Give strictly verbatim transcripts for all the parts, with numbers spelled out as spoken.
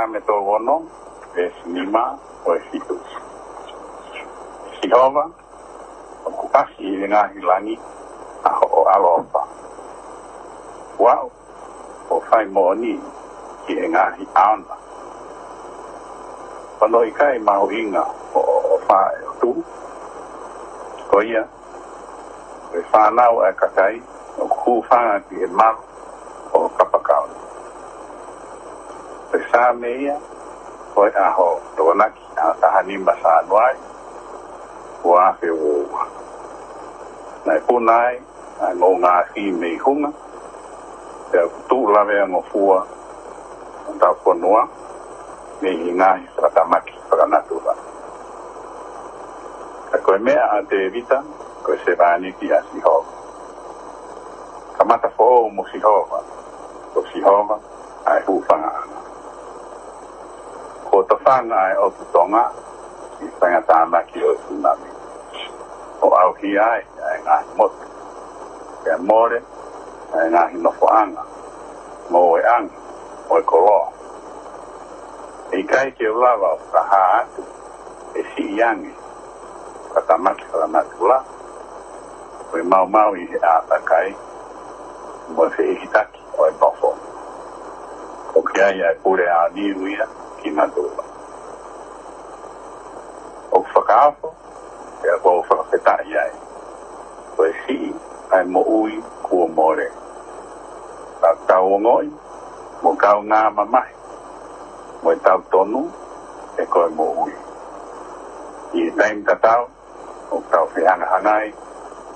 Same tolu ono, veesi nima mo e fitu. Sihova, ʻoku ʻasi ʻi he ngaahi langi ʻa hoʻo ʻaloʻofa. Kuo aʻu ʻo fai moʻoni ki he ngaahi ʻaona. Hono ʻikai mahuʻinga hoʻo ʻofa ʻe ʻOtua. Ko ia, ko e fānau ʻa e kakai ʻoku hūfanga ki he malu ʻo e kapakau. Ko e Same ia ʻo e ʻaho Tokonaki ʻa e taha nima Sānuali, ua afe ua ua. Naʻe puna ai ʻa e moʻunga afi mei Hunga, pea ʻoku tuʻu laveangofua hotau fonua mei he ngaahi fakatamaki fakanatula. Ka ko e meʻa ʻa Tēvita, ko e sevāniti ʻa Sihova. Kamata foʻou mo Sihova, ko Sihova ʻa e hūfangaʻanga. Kuo tofanga ʻa e ʻotu Tonga ʻi he faingatāmaki ʻo e tsunami, ʻo ʻauhia ai ʻa e ngaahi motu, pea mole ʻa e ngaahi nofoʻanga mo e anga ʻo e koloa. ʻE ʻikai ke u lava ʻo fakahā atu ʻe siʻi ange fakatamaki fakanatula, ko e maumau ʻi he ʻātakai mo e feʻitaki ʻo e nofo. ʻOku ʻi ai ʻa e pule ʻaoniu ia ki natula. ʻOku fakaofo, pea ʻoku ou fakafetaʻi ai. Ko e siʻi ʻa e moʻui kuo mole. Ka tau ongoʻi mo kaungā mamahi mo e tau tonu ʻe ko e moʻui. ʻI he taimi tatau, ʻoku tau fehangahangai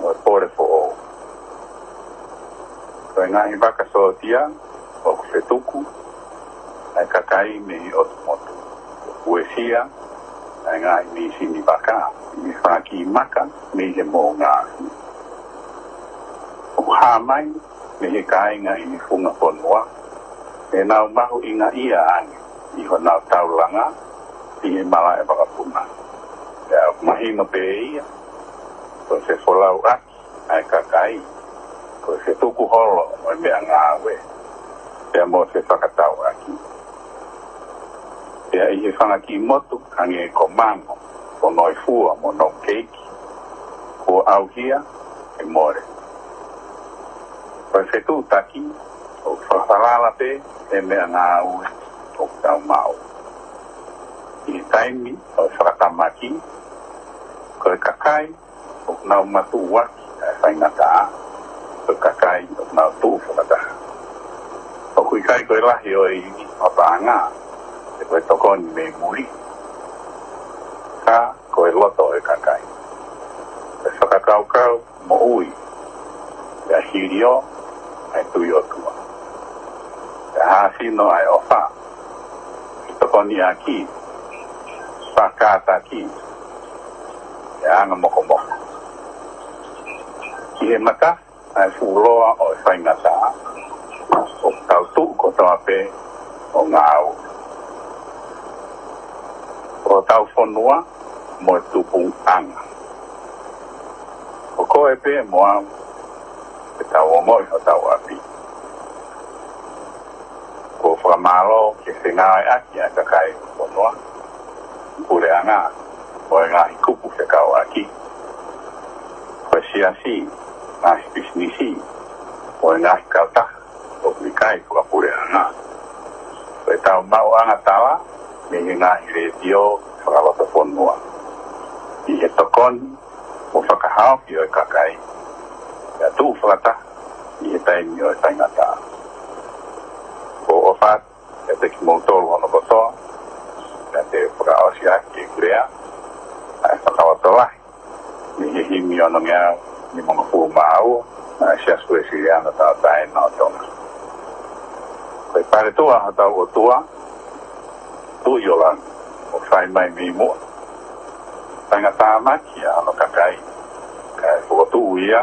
mo e pole foʻou. Ko e ngaahi vaka sōtia ʻoku fetuku ʻa e kakai mei he ʻotu motu. ʻOku uesia ʻa e ngaahi mīsini vaka ʻi he fanga kiʻi maka mei he moʻunga afi. ʻOku hā mai mei he kāinga ʻi he funga fonua ʻenau mahuʻingaʻia ange ʻi honau taulanga ʻi he malaʻe vakapuna. Pea ʻoku mahino pē ia, ko e fefolauʻaki ʻa e kakai, ko e fetuku holo ʻo e meʻangāue, pea mo e fefakatauʻaki. Pea ʻi he fanga kiʻi motu hangē ko Mango, Fonoifua mo Nongo Keiki, kuo ʻauhia ʻe mole. Ko e fetuʻutaki ʻoku fakafalala pē he meʻangāue ʻoku tau maʻu. ʻI he taimi ʻo e fakatamaki, ko e kakai ʻoku nau matuʻuaki ʻa e faingataʻa, ko e kakai ʻoku nau tuʻu fakataha. ʻOku ʻikai ko e lahi ʻo e ivi ʻo e paʻanga, pe ko e tokoni mei muli, ka ko e loto ʻo e kakai. Ko e fakakaukau moʻui, pea hilio ʻa e tui ʻOtua. Pea hāsino ʻa e ʻofa, tokoniʻaki, fakataki, pea anga mokomoko. Ki he mata ʻa e fuʻu loa ʻo e faingataʻa, ʻoku tau tuʻu kotoa pē ʻo ngāue. Ko hotau fonua mo e tupuʻanga. Ko koe pē mo au, ke tau ongoʻi hotau ʻapi. Ko e fakamālō ke fengāueʻaki ʻa e kakai ʻo e fonua, puleʻanga, mo e ngaahi kupu fekauʻaki. Ko e siasi, ngaahi pisinisi, mo e ngaahi kautaha ʻoku ʻikai fakapuleʻanga. Ko e tau maʻuʻanga tala mei he ngaahi letiō fakalotofonua, ʻi he tokoni mo fakahaofi ʻo e kakai, pea tuʻu fakataha ʻi he taimi ʻo e faingataʻa. Ko e ʻofa atu kiate kimoutolu hono kotoa, pea te u fakaʻosi ʻaki ʻeku lea ʻa e fakalotolahi mei he himi onongeau nimangofulu mā ua ʻa e Siasi Uēsiliana Tauʻatāina ʻo Tonga. Ko e paletuʻa hotau ʻOtua, Tuʻi ʻo langi, ʻoku fai mai mei muʻa. Faingatāmaki ʻa hono kakai, kae fokotuʻu ia,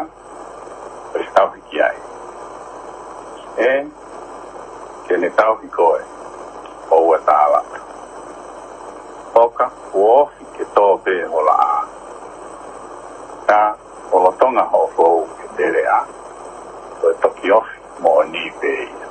ʻo e tauhi ki ai. ʻE, ke ne tauhi koe, ʻoua tālata. ʻOka, kuo ofi ke tō pē ho laʻā, ka ʻo lolotonga hoʻo fou ke teleʻa, ko e toki ofi moʻoni pē ia.